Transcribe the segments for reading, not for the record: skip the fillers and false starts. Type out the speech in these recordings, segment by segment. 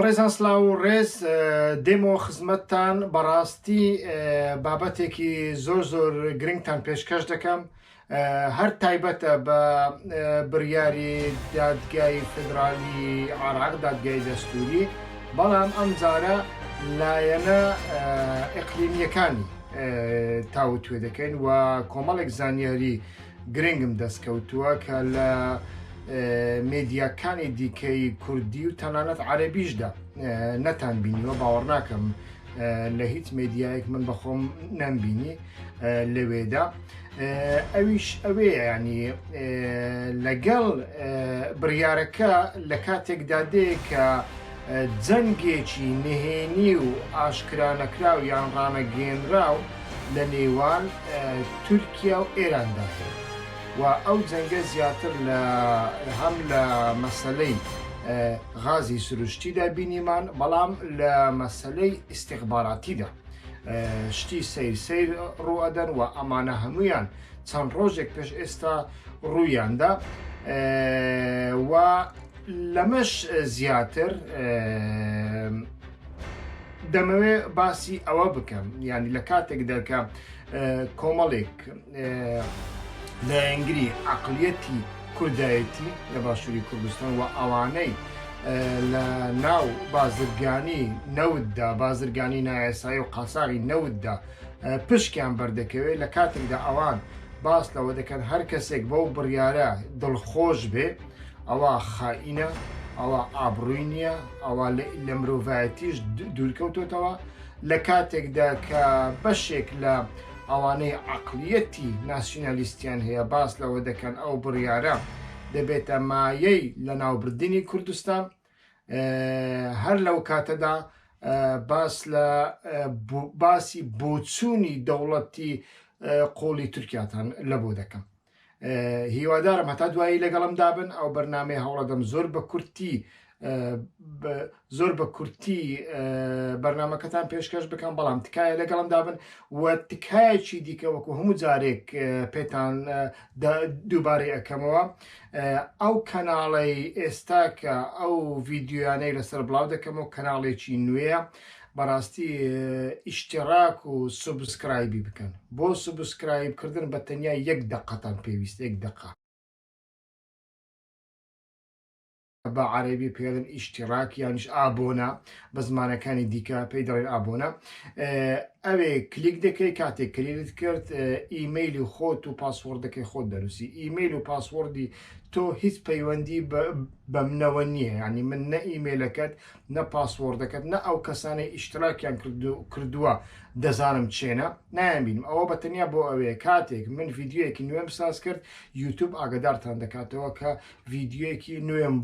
بەڕێزان سلااو و ڕێز دێمەوە خزمەتتان بەڕاستی بابەتێکی زۆر زۆر گرنگتان پێشکەش دەکەم هەر تایبەتە بە بڕیاری دادگای فدرالی عراق دادگای دەستوری بەڵام ئەم جارە لایەنە ئەقلیمیەکانی تاوتوێ دەکەین و کۆمەڵێک زانیاری گرنگم دەستکەوتووە کە لە مێدیاکانی دیکەی کوردی و تەنانەت عەرەبیشدا نەتان بینیوە باوەڕ ناکەم لە هیچ مێدیایەک من بەخۆم نەمبینی لەوێدا ئەویش ئەوێ ینی لەگەڵ بڕیارەکە لە کاتێکدا دێ کە جەنگێکی نهێنی و ئاشکرانەکراو یان ڕانەگەیەنراو لە نێوان تورکیا و ئێراندا هەیە و ئەو جەنگە زیاتر لە هەم لە مەسەلەی غازی سروشتیدا بینیمان بەڵام لە مەسەلەی ئیستیخباراتیدا شتی سەیر سەیر ڕوئەدەن و ئەمانە هەمویان چەند ڕۆژێک پێش ئێستا ڕوویاندا و لەمەش زیاتر دەمەوێ باسی ئەوە بکەم یعنی لە کاتێکدا کە کۆمەڵێک لایەنگری عقلیەتی کوردایەتی لە باشووری کوردستان و ئەوانەی لە ناو بازرگانی نەوتدا بازرگانی نایاسایی و قاچاغی نەوتدا پشکیان بەردەکەوێت لە کاتێکدا ئەوان باس لەوە دەکەن هەر کەسێک بەو بڕیارە دڵخۆش بێ ئەوە خائینە، ئەوە ئابڕووی نییە، ئەوە لە مرۆڤایەتیش دوورکەوتۆتەوە، لە کاتێکدا کە بەشێک لە ئەوانەی عەقڵیەتی ناسیونالیستیان هەیە باس لەوە دەکەن ئەو بڕیارە دەبێتە مایەی لەناوبردنی کوردستان، هەر لەو کاتەدا باس لە باسی بۆچوونی دەوڵەتی قوڵی تورکیاتان لەبۆ دەکەم. هیوادارم هەتا دوایی لەگەڵم دابن ئەو بەرنمەی هەوڵەدەم زۆر بە کورتی زۆر بە کورتی بەرنمەکەتان پێشکەش بکەم بەڵام تکایە لەگەڵم دابن و تکایەکی دیکە وەکو هەموو جارێک پێتان دووبارەی ئەەکەمەوە ئەو کەناڵەی ئێستا کە ئەو ڤیددیویانەی لەسەر بڵاو دەکەمەوە کەناڵێکی نوێیە بەڕاستی ئیشتیڕاک و subscribe ی بکەن بۆ subscribe کردن بە تەنیا یەک دەقەتان پێویستە یەک دەقە بە عەرەبی پێڵێن اشتراک یانیش ئابۆنە بە زمانەکانی دیکە پێی دەڵێن ئابۆنە ئەوێ کلیک دەکەی کاتێک کلیلت کرد ئیمەیلی خۆت و password ەکەی خۆت دەنووسی ئیمەیل و password ی تۆ هیچ پەیوەندی بە منەوە نییە یعنی من نە ئیمەیلەکەت نە password ەکەت نە ئەو کەسانەی ئیشتراکیان کردووە دەزانم چێنە نایانبینم ئەوە بە تەنیا بۆ ئەوەیە کاتێک من ڤیدیۆیەکی نوێم ساز کرد یوتوب ئاگدارتان دەکاتەوە کە ڤیدیۆیەکی نوێم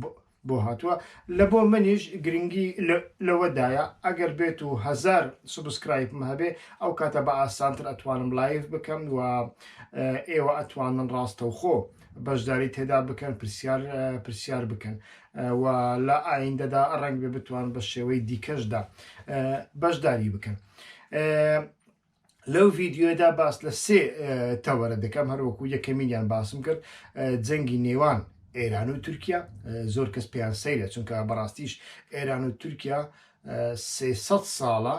بۆ هاتووە لە بۆ منیش گرنگی لەوەدایە ئەگەر بێت و هەزار subscribe م هەبێ ئەو کاتە بە ئاسانتر ئەتوانم live بکەم و ئێوە ئەتوانن ڕاستەوخۆ بەشداری تێدا بکەن پرسیار پرسیار بکەن و لە ئایندەدا ڕەنگ بێ بتوان بە شێوەی دیکەشدا بەشداری بکەن. لەو ڤیددیودا باس لە سێ تەوەرە دەکەم هەروەکو یەکەمینیان باسم کرد جەنگی نێوان ئێران و تورکیا زۆر کەس پێیان سەیرە چونکە بەڕاستیش ئێران و تورکیا 300 ساڵە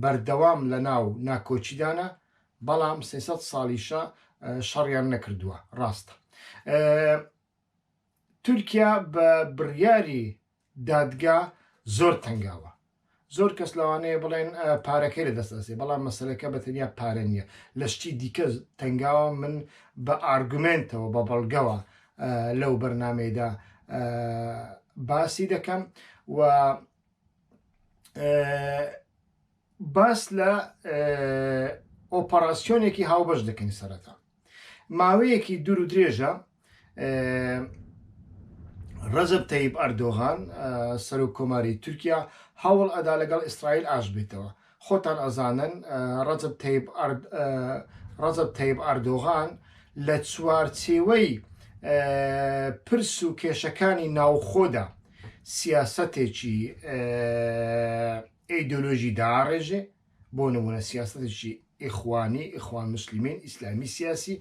بەردەوام لە ناو ناکۆچیدانە بەڵام 300 ساڵیشە شەڕیان نەکردووە ڕاستە تورکیا بە بڕیاری دادگا زۆر تەنگاوە. زۆر کەس لەوانەیە بڵێن پارەکەی لە دەست ئەسێ بەڵام مەسەلەکە بە تەنیا پارە نییە لە شتی دیکە تەنگاوە من بە argument ەوە بە بەڵگەوە لەو بەرنمەیەدا باسی دەکەم و باس لە ئۆپەراسیۆنێکی هاوبەش دەکەین سەرەتا ماوەیەکی دوور و درێژە ڕەجەب تەیب ئەردۆغان سەرۆک کۆماری تورکیا هەوڵ ئەدا لەگەڵ ئیسرائیل ئاش بێتەوە خۆتان ئەزانن ڕەجەب تەیب ڕەجەب تەیب ئەردۆغان لە چوارچێوەی پرس و کێشەکانی ناوخۆدا سیاسەتێکی ئەیدۆلۆژی داڕێژێ بۆ نمونە سیاسەتێکی ئیخوانی، ئیخوان موسلیمین، ئیسلامی سیاسی،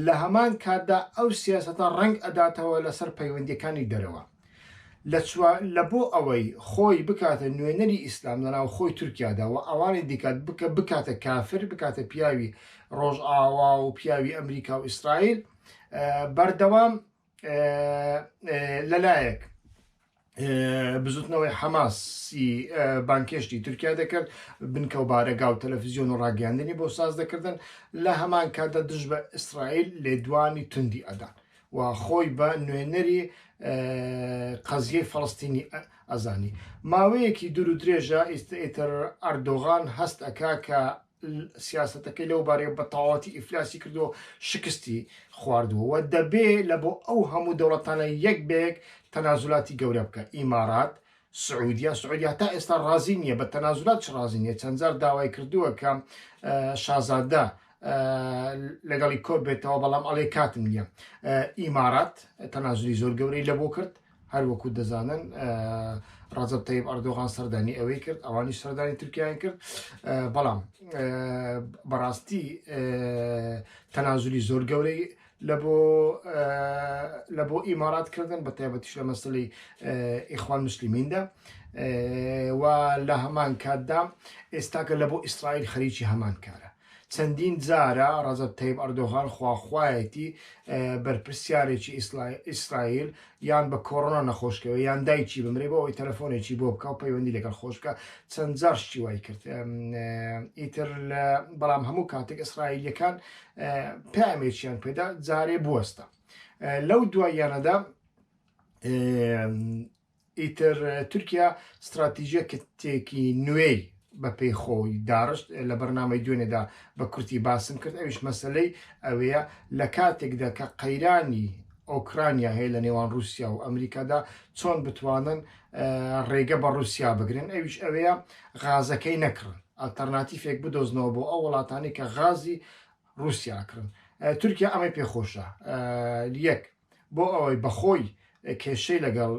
لە هەمان کاتدا ئەو سیاسەتە ڕەنگ ئەداتەوە لەسەر پەیوەندیەکانی دەرەوە. لە چوا لە بۆ ئەوەی خۆی بکاتە نوێنەری ئیسلام لە ناوخۆی تورکیادا و ئەوانی دیکە بکە بکاتە کافر بکاتە پیاوی ڕۆژئاوا و پیاوی ئەمریکا و ئیسرائیل بەردەوام لەلایەک بزوتنەوەی حەماسی بانکێشتی تورکیا دەکرد بنکە و بارەگا و تەلەفزیۆن و ڕاگەیاندنی بۆ ساز دەکردن لە هەمان کاتدا دژ بە ئیسرائیل لێدوانی توندی ئەدان و خۆی بە نوێنەری قەزیەی فەڵستینی ئەزانی ماوەیەکی دوور و درێژە ئیتر ئەردۆغان هەست ئەکا کە سیاسەتەکەی لەو بارەیە بە تەواوەتی ئیفلاسی کردووە شکستی خواردووە و دەبێ لە بۆ ئەو هەموو دەوڵەتانە یەک بە یەک تەنازولاتی گەورە بکە ئیمارات سعودیا سعودیا تا ئێستا ڕازی نییە بە تەنازولات چ ڕازی نییە چەند جار داوای کردووە کە شازادە لەگەڵی کۆ بێتەوە بەڵام ئەڵێ کاتم نییە ئیمارات تەنازولی زۆر گەورەی لە بۆ کرد هەر وەکو دەزانن ڕەجەب تەیب ئەردۆغان سەردانی ئەوەی کرد ئەوانیش سەردانی تورکیایان کرد بەڵام بەڕاستی تەنازولی زۆر گەورەی لە بۆ لە بۆ ئیمارات کردن بە تایبەتیش لە مەسلەی ئیخوان مسلمیندا و لە هەمان کاتدا ئێستاکە لە بۆ ئیسرائیل خەریکی هەمان کارە چەندین جارە ڕەجەب تەیب ئەردۆغان خواخوایەتی بەرپرسیارێکی ئیسرائیل یان بە کۆرۆنا نەخۆش کەوێ یان دایکی بمرێ بۆ ئەوەی تەلەفۆنێکی بۆ بکا و پەیوەندی لەگەڵ خۆش بکا چەند جار شتی وای کرد ئیتر بەڵام هەموو کاتێک ئیسرائیلیەکان پامێکیان پێدا جارێ بوەستە لەو دواییانەدا ئیتر تورکیا ستراتیژیەتێکی نوێی بە پێی خۆی داڕشت، لە بەرنامەی دوێنێدا بە کورتی باسم کرد، ئەویش مەسەلەی ئەوەیە لە کاتێکدا کە قەیرانی ئۆکرانیا هەیە لە نێوان رووسیا و ئەمریکادا چۆن بتوانن ڕێگە بە رووسیا بگرن، ئەویش ئەوەیە غازەکەی نەکڕن، ئەلتەرناتیفێک بدۆزنەوە بۆ ئەو وڵاتانەی کە غازی رووسیا ئەکڕن. تورکیا ئەمەی پێخۆشە یەک بۆ ئەوەی بەخۆی کێشەی لەگەڵ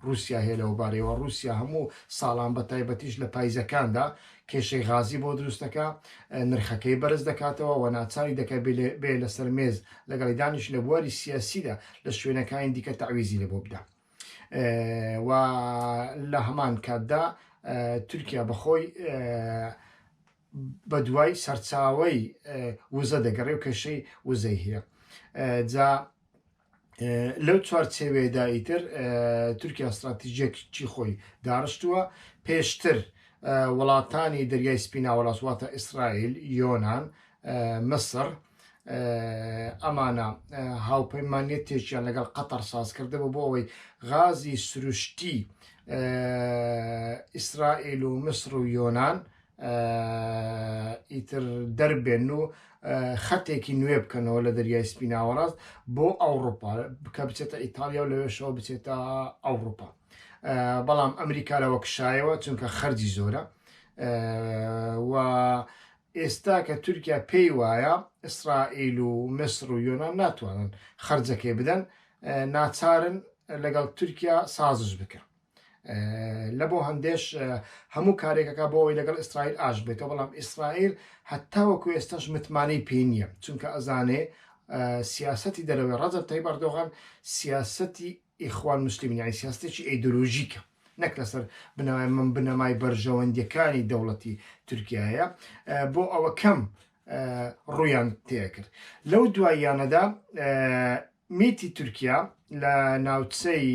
رووسیا هەیە لەوبارەیەوە، رووسیا هەموو ساڵان بە تایبەتیش لە پایزەکاندا کێشەی غازی بۆ دروست دەکا، نرخەکەی بەرز دەکاتەوە و ناچاری دەکا بێ لەسەر مێز لەگەڵی دانیش لە بواری سیاسیدا لە شوێنەکانی دیکە تەعویزی لێ بۆ بدا و لە هەمان کاتدا تورکیا بەخۆی بەدوای سەرچاوەی وزە دەگەڕێ و کێشەی وزەی هەیە جا لەو چوارچێوەیەدا ئیتر تورکیا ستراتیژیەکی خۆی داڕشتووە پێشتر وڵاتانی دەریای سپی ناوەڕاست واتە ئیسرائیل یۆناان مسر ئەمانە هاوپەیمانیەتێکیان لەگەڵ قەتەر ساز کردبوو بۆ ئەوەی غازی سروشتی ئیسرائیل و مسر و یۆناان ئیتر دەربێن و خەتێکی نوێ بکەنەوە لە دەریای سپی ناوەڕاست بۆ ئەوروپا بکە بچێتە ئیتالیا و لەوێشەوە بچێتە ئەوروپا بەڵام ئەمریکا لەوە کشایەوە چونکە خەرجی زۆرە و ئێستا کە تورکیا پێی وایە ئیسرائیل و میسر و یۆناان ناتوانن خەرجەکەی بدەن ناچارن لەگەڵ تورکیا سازش بکەن لە بۆ هەندێش هەموو کارێکەکە بۆ ئەوەی لەگەڵ ئیسرائیل ئاش بێتەوە بەڵام ئیسرائیل هەتاوەکو ئێستاش متمانەی پێ نییە چونکە ئەزانێ سیاسەتی دەرەوەی ڕەجەب تەیب ئەردۆغان سیاسەتی ئیخوان مسلمین یعنی سیاستێکی ئەیدۆلۆژیکە نەک لەسەر بنەمای من بنەمای بەرژەوەندیەکانی دەوڵەتی تورکیایە بۆ ئەوە کەم ڕویان تێکرد لەو دواییانەدا میتی تورکیا لە ناوچەی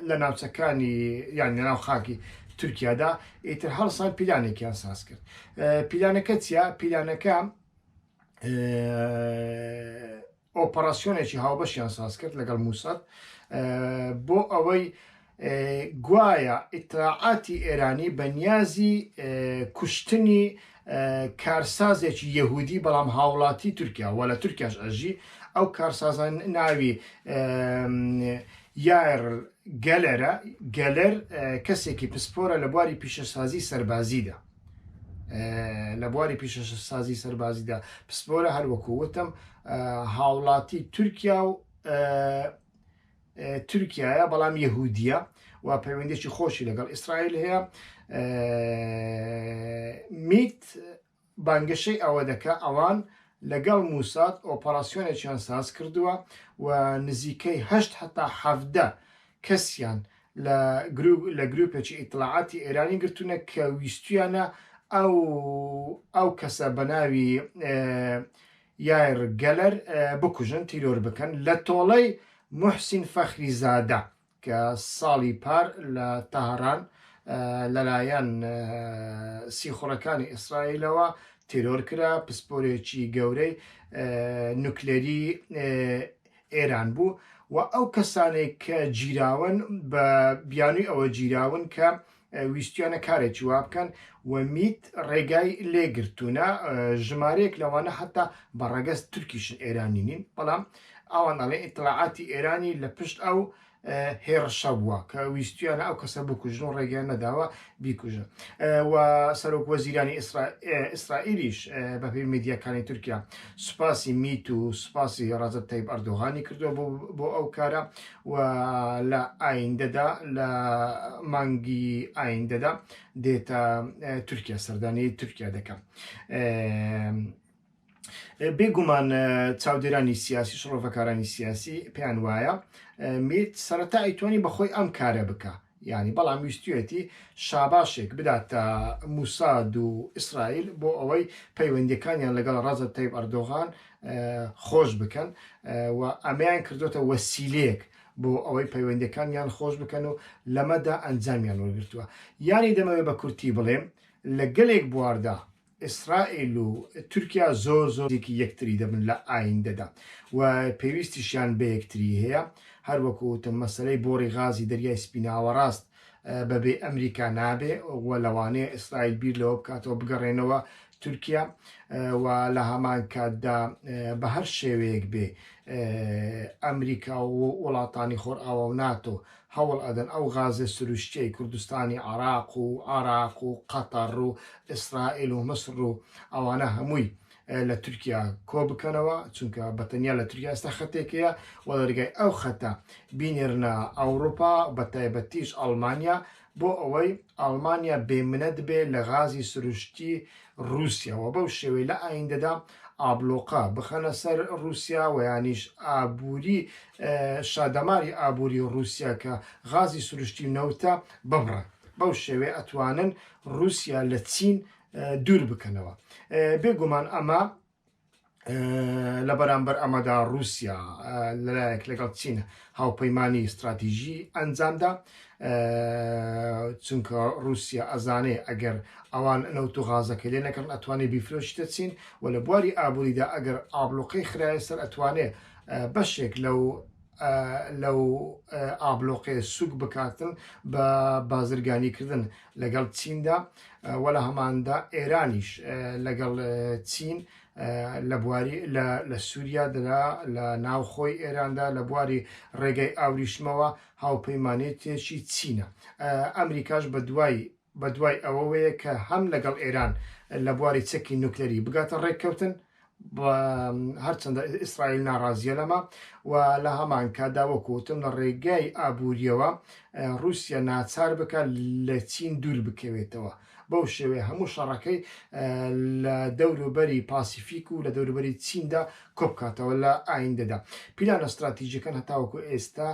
لە ناوچەکانی یان لە ناو خاکی تورکیادا ئیتر هەڵسان پیلانێکیان ساز کرد پیلانەکە چیا پیلانەکە ئۆپەراسیۆنێکی هاوبەشیان ساز کرد لەگەڵ موساد بۆ ئەوەی گوایە ئیتلاعاتی ئێرانی بە نیازی کوشتنی کارسازێکی یەهودی بەڵام هاوڵاتی تورکیا و لە تورکیاش ئەژی ئەو کارسازە ناوی یایر گەلەرە گەلەر کەسێکی پسپۆرە لە بواری پیشەسازی سەربازیدا لە بواری پیشەسازی سەربازیدا پسپۆرە هەروەکو وتم هاوڵاتی تورکیا و تورکیایە بەڵام یەهودیە و پەیوەندێکی خۆشی لەگەڵ ئیسرائیل هەیە میت بانگەشەی ئەوە دەکا ئەوان لەگەڵ موساد ئۆپەراسیۆنێکیان ساز کردووە و نزیکەی هەشت هەتا 17 کەسیان لە لە گروپێکی ئیتڵاعاتی ئێرانی گرتوونە کە ویستویانە ئەو ئەو کەسە بە ناوی یایر گەلەر بکوژن، تیرۆر بکەن لە تۆڵەی موحسین فەخریزادە کە ساڵی پار لە تەهران لەلایەن سیخوڕەکانی ئیسرائیلەوە تیرۆر کرا، پسپۆرێکی گەورەی نوکلێری ئێران بوو و ئەو کەسانەی کە گیراون بە بیانووی ئەوە گیراون کە ویستویانە کارێکی وا بکەن و میت ڕێگای لێگرتوونە، ژمارەیەک لەوانە حتا بە ڕەگەز تورکیشن ئێرانی نین، بەڵام ئەوان ئەڵێن ئیتڵاعاتی ئێرانی لە پشت ئەو هێڕشە بووە کە ویستویانە ئەو کەسە بکوژن و ڕێگەیان نەداوە بیکوژن. و سەرۆک وەزیرانی ئیسرائیلیش بەپێی میدیاکانی تورکیا سوپاسی میت و سوپاسی ڕەجەب تەیب ئەردۆغانی کردووە بۆ ئەو کارە و لە ئایندەدا لە مانگی ئایندەدا دێتە تورکیا سەردانی تورکیا دەکەم. بێگومان چاودێرانی سیاسی شڕۆڤەکارانی سیاسی پێیان وایە میت سەرەتا ئەیتوانی بەخۆی ئەم کارە بکە یعنی بەڵام ویستویەتی شاباشێک بداتە موساد و ئیسرائیل بۆ ئەوەی پەیوەندیەکانیان لەگەڵ ڕەجەب تەیب ئەردۆغان خۆش بکەن و ئەمەیان کردوتە وەسیلەیەک بۆ ئەوەی پەیوەندیەکانیان خۆش بکەن و لەمەدا ئەنجامیان وەرگرتووە. یانی دەمەوێت بە کورتی بڵێم لە گەلێک بواردا ئیسرائیل و تورکیا زۆر زۆر نزیکی یەکتری دەبن لە ئایندەدا و پێویستیشیان بە یەکتری هەیە. هەر وەکو وتم مەسەلەی بۆڕی غازی دەریای سپی ناوەڕاست بەبێ ئەمریکا نابێ و لەوانەیە ئیسرائیل بیر لەوە بکاتەوە بگەڕێنەوە تورکیا و لە هەمان کاتدا بە هەر شێوەیەک بێ ئەمریکا و وڵاتانی خۆرئاوا و ناتۆ هەوڵ ئەدەن ئەو غازە سروشتیەی کوردستانی عراق و عراق و قەتەڕ و ئیسرائیل و مسڕ و ئەوانە هەمووی لە تورکیا کۆ بکەنەوە، چونکە بە تەنیا لە تورکیا ئێستا خەتێک هەیە و لە ڕێگای ئەو خەتە بینێرنە ئەوروپا بە تایبەتیش ئەڵمانیا بۆ ئەوەی ئەڵمانیا بێ منەت بێ لە غازی سروشتی ڕووسیا و بەو شێوەی لە ئایندەدا ئابلۆقە بخەنە سەر ڕووسیا و یانیش ئابووری شادەماری ئابووری ڕووسیا کە غازی سروشتی و نەوتە ببڕن بەو شێوەیە ئەتوانن ڕووسیا لە چین دوور بکەنەوە. بێگومان ئەمە لە بەرامبەر ئەمەدا ڕووسیا لەلایەک لەگەڵ چین هاوپەیمانی استراتیژی ئەنجامدا، چونکە ڕووسیا ئەزانێ ئەگەر ئەوان نەوت و غازەکە لێ نەکڕن ئەتوانێ بیفرۆشیتە چین و لە بواری ئابووریدا ئەگەر ئابلۆقەی خرایە سەر ئەتوانێ بەشێک لەو لەو ئابلۆقەیە سوک بکاتن بە بازرگانیکردن لەگەڵ چیندا و لە هەماندا ئێرانیش لەگەڵ چین لە بواری لە سووریا دەدا لە ناوخۆی ئێراندا لە بواری ڕێگەی ئاوریشمەوە هاوپەیمانێتێکی چینە. ئەمریکاش بە دوای بە دوای ئەوەوەیە کە هەم لەگەڵ ئێران لە بواری چەکی نوکلەری بگاتە ڕێککەوتن، هەرچەندە ئیسرائیل ناڕازیە لەمە و لە هەمان کاتدا وەکو وتم لە ڕێگای ئابووریەوە ڕووسیا ناچار بکات لە چین دوور بکەوێتەوە. بەو شێوەیە هەموو شەڕەکەی لە دەوروبەری پاسیفیک و لە دەوروبەری چیندا کۆبکاتەوە لە ئایندەدا. پیلانە ستراتیژیەکان هەتاوەکو ئێستا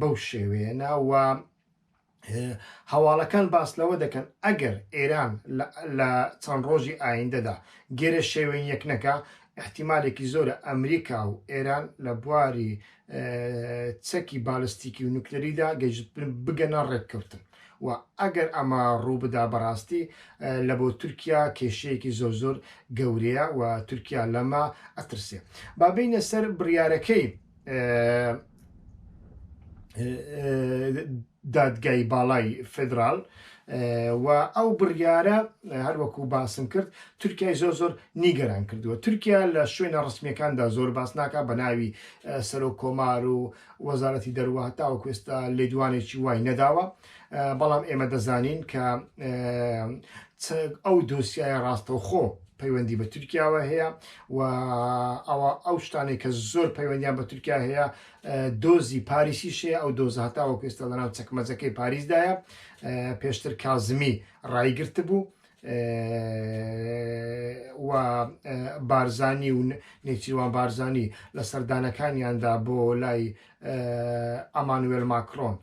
بەو شێوەیەنە و هەواڵەکان باس لەوە دەکەن ئەگەر ئێران لە چەند ڕۆژی ئایندەدا گێرە شێوێن یەک نەکا، ئیحتیمالێکی زۆرە ئەمریکا و ئێران لە بواری چەکی بالستیکی و نوکلەریدا بگەنە ڕێککەوتن و ئەگەر ئەمە ڕووبدا بەڕاستی لە بۆ تورکیا کێشەیەکی زۆر زۆر گەورەیە و تورکیا لەمە ئەترسێ. با بێینە سەر بڕیارەکەی دادگای باڵای فیدرال و ئەو بڕیارە هەروەکو باسم کرد تورکیای زۆر زۆر نیگەران کردووە. تورکیا لە شوێنە ڕسمیەکاندا زۆر باس ناکا بە ناوی سەرۆک کۆمار و وەزارەتی دەروە هەتاوەکو ئێستا لێدوانێکی وای نەداوە، بەڵام ئێمە دەزانین کە ئەو دۆسیایە ڕاستەوخۆ پەیوەندی بە تورکیاوە هەیە و ئەوە ئەو شتانەی کە زۆر پەیوەندیان بە تورکیا هەیە دۆزی پاریسیش هەیە. ئەو دۆزە هەتاوەکو ئێستا لەناو چەکمەجەکەی پاریسدایە، پێشتر کازمی ڕایگرتبوو. و بارزانی و نێچیروان بارزانی لە سەردانەکانیاندا بۆ لای ئەمانوێل ماکرۆن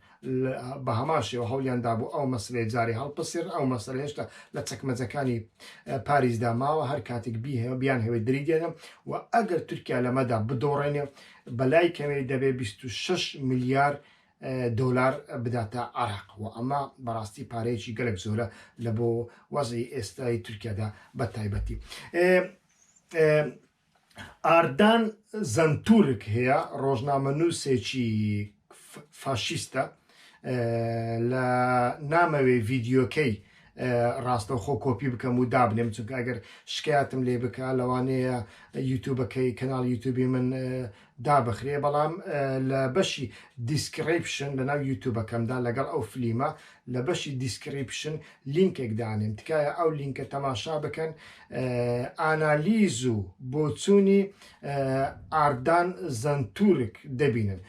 بە هەمان شێوە هەوڵیان دابوو ئەو مەسلەیە جارێ هەڵپەسێرن، ئەو مەسەلە هێشتا لە چەکمەجەکانی پاریسدا ماوە، هەر کاتێک بیانهەوێت دری دێنن و ئەگەر تورکیا لەمەدا بدۆڕێنێ بەلای کەمێ دەبێ 26 ملیار دۆلار بداتە عێراق و ئەمە بەڕاستی پارەیەکی گەلک زۆرە لە بۆ وەزعی ئێستای تورکیادا بە تایبەتی. ئاردان زەنتورک هەیە ڕۆژنامەنووسێکی فاشیستە لە نامەوێ ڤیدیۆکەی ڕاستەوخۆ کۆپی بکەم و دابنێم چونکە ئەگەر شکایەتم لێ بکە لەوانەیە یوتوبەکەی کەناڵ یوتوبی من دابخرێ بەڵام لە بەشی description لە ناو یوتوبەکەمدا لەگەڵ ئەو فلیمە لە بەشی description لینکێک دانێم تکایە ئەو لینکە تەماشا بکەن ئانالیز و بۆچوونی ئاردان زەنتورک دەبینن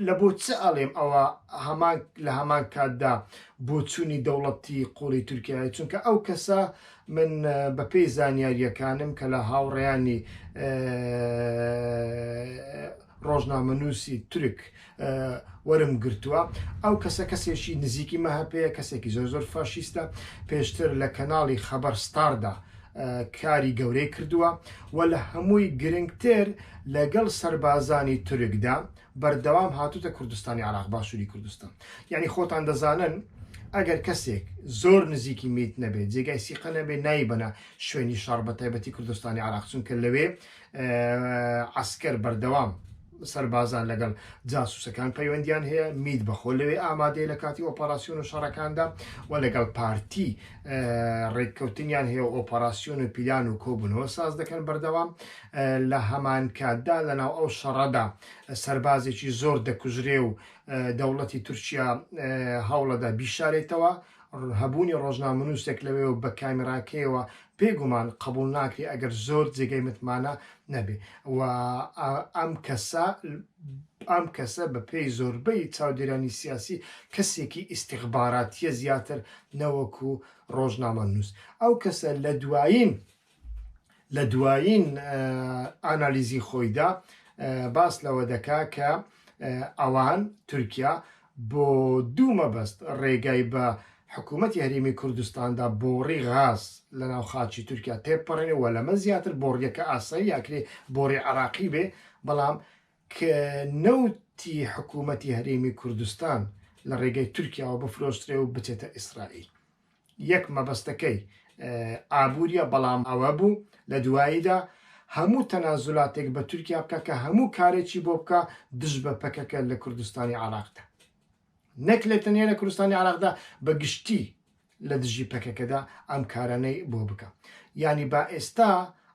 لە بۆ چ ئەڵێم ئەوە هەمان لە هەمان کاتدا بۆچوونی دەوڵەتی قوڵی تورکیایە چونکە ئەو کەسە من بەپێی زانیارییەکانم کە لە هاوڕێیانی ڕۆژنامەنووسی تورک وەرم گرتووە ئەو کەسە کەسێکی نزیکی مەهەپەیە کەسێکی زۆر زۆر فاشیستە پێشتر لە کەناڵی خەبەر ستاردا کاری گەورەی کردووە و لە هەمووی گرنگتر لەگەڵ سەربازانی تورکدا بەردەوام هاتوتە کوردستانی عراق باشووری کوردستان یعنی خۆتان دەزانن ئەگەر کەسێک زۆر نزیکی میت نەبێت جێگای سیقە نەبێت نایبەنە شوێنی شەڕ بە تایبەتی کوردستانی عراق چونکە لەوێ عەسکەر بەردەوام سەربازان لەگەڵ جاسوسەکان پەیوەندیان هەیە میت بەخۆ لەوێ ئامادەیە لە کاتی ئۆپەراسیۆن و شەڕەکاندا و لەگەڵ پارتی ڕێککەوتنیان هەیە و ئۆپەراسیۆن و پیلان و کۆبوونەوە ساز دەکەن بەردەوام لە هەمان کاتدا لەناو ئەو شەڕەدا سەربازێکی زۆر دەکوژرێ و دەوڵەتی تورکیا هەوڵەدا بیشارێتەوە هەبوونی ڕۆژنامەنووسێک لەوێ و بە کامیراکەیەوە بێگومان قبوڵ ناکرێ ئەگەر زۆر جێگەی متمانە نەبێ و ئەم کەسە ئەم کەسە بە پێی زۆربەی چاودێرانی سیاسی کەسێکی ئیستیخباراتیە زیاتر نەوەکو ڕۆژنامەنووس ئەو کەسە لە دوایین لە دوایین ئانالیزی خۆیدا باس لەوە دەکا کە ئەوان، تورکیا، بۆ دوو مەبەست ڕێگای بە حکوومەتی هەرێمی کوردستاندا بۆڕی غاز لە ناو خاکی تورکیا تێبپەڕێنێ و لەمە زیاتر بۆڕیەکە ئاسایی ئەکرێ بۆڕی عێراقی بێ بەڵام کە نەوتی حکوومەتی هەرێمی کوردستان لە ڕێگەی تورکیاوە بفرۆشترێ و بچێتە ئیسرائیل. یەک مەبەستەکەی ئابووریە بەڵام ئەوە بوو لە دواییدا هەموو تەنازولاتێک بە تورکیا بکا کە هەموو کارێکی بۆ بکا دژ بە پەکەکە لە کوردستانی عراقدا نەک لە تەنیا لە کوردستانی عراقدا بە گشتی لە دژی پەکەکەدا ئەم کارانەی بۆ بکە یانی با ئێستا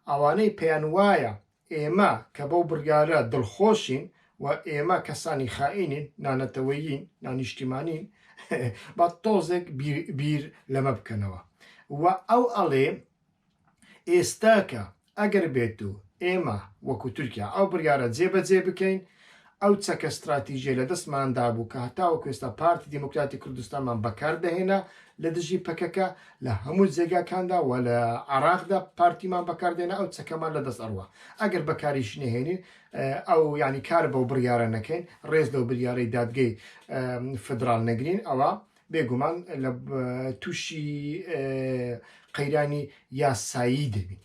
ئەوانەی پێیان وایە ئێمە کە بەو بڕیارە دڵخۆشین و ئێمە کەسانی خائینین، نانەتەوەیین، نانیشتیمانین، با تۆزێک بیر لەمە بکەنەوە. و ئەو ئەڵێ ئێستاکە ئەگەر بێت و ئێمە وەکو تورکیا ئەو بڕیارە جێبەجێ بکەین، ئەو چەکە ستراتیژیەی لە دەستماندا بوو کە هەتاوەکو ئێستا پارتی دیموکراتی کوردستانمان بەکار دەهێنا لە دژی پەکەکە لە هەموو جێگاکاندا و لە عێراقدا پارتیمان بەکار دێنا ئەو چەکەمان لە دەست ئەڕوا ئەگەر بەکاریش نەهێنین ئەو یانی کار بەو بڕیارە نەکەین ڕێز لەو بریارەی دادگەی فدرال نەگرین ئەوە بێگومان لە تووشی قەیرانی یاسایی دەبین.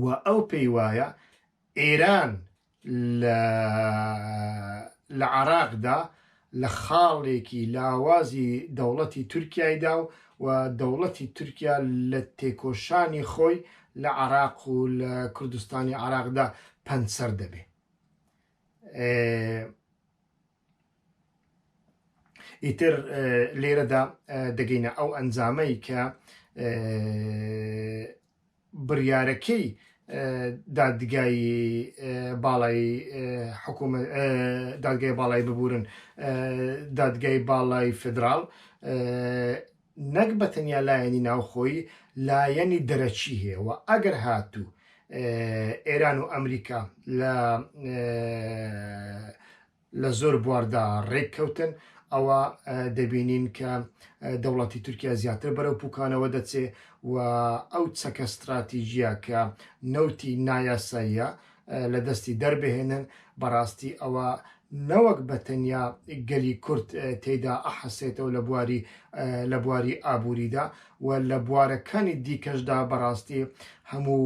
و ئەو پێی وایە ئێران لە لە عراقدا لە خاڵێکی لاوازی دەوڵەتی تورکیایدا و و دەوڵەتی تورکیا لە تێکۆشانی خۆی لە عراق و لە کوردستانی عراقدا پەنچەر دەبێ. ئیتر لێرەدا دەگەینە ئەو ئەنجامەی کە بڕیارەکەی دادگای باڵای حکومە دادگای باڵای ببورن دادگای باڵای فدرال نەک بە تەنیا لایەنی ناوخۆیی لایەنی دەرەکی هەیە و ئەگەر هاتوو ئێران و ئەمریکا لە لە زۆر بواردا ڕێککەوتن. ئەوە دەبینین کە دەوڵەتی تورکیا زیاتر بەرەو پوکانەوە دەچێ و ئەو چەکە ستراتیژیە کە نەوتی نایاساییە لە دەستی دەربهێنن، بەڕاستی ئەوە نەوەک بە تەنیا گەلی کورد تێیدا ئەحەسێتەوە لە بواری لە بواری ئابووریدا و لە بوارەکانی دیکەشدا بەڕاستی هەموو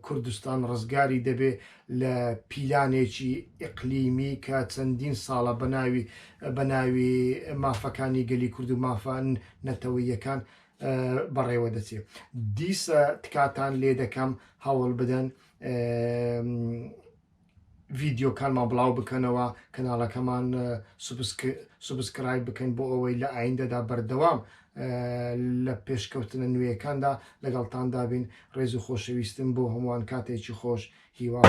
کوردستان ڕزگاری دەبێ لە پیلانێکی ئیقلیمی کە چەندین ساڵە بە ناوی بە ناوی مافەکانی گەلی کورد و مافە نەتەوەییەکان بەڕێوە دەچێ. دیسە تکاتان لێ دەکەم هەوڵ بدەن ڤیدیۆکانمان بڵاو بکەنەوە، کەناڵەکەمان subscribe بکەن بۆ ئەوەی لە ئایندەدا بەردەوام لە پێشکەوتنە نوێیەکاندا لەگەڵتاندا بین. ڕێز و خۆشەویستم بۆ هەمووان کاتێکی خۆش هیوا.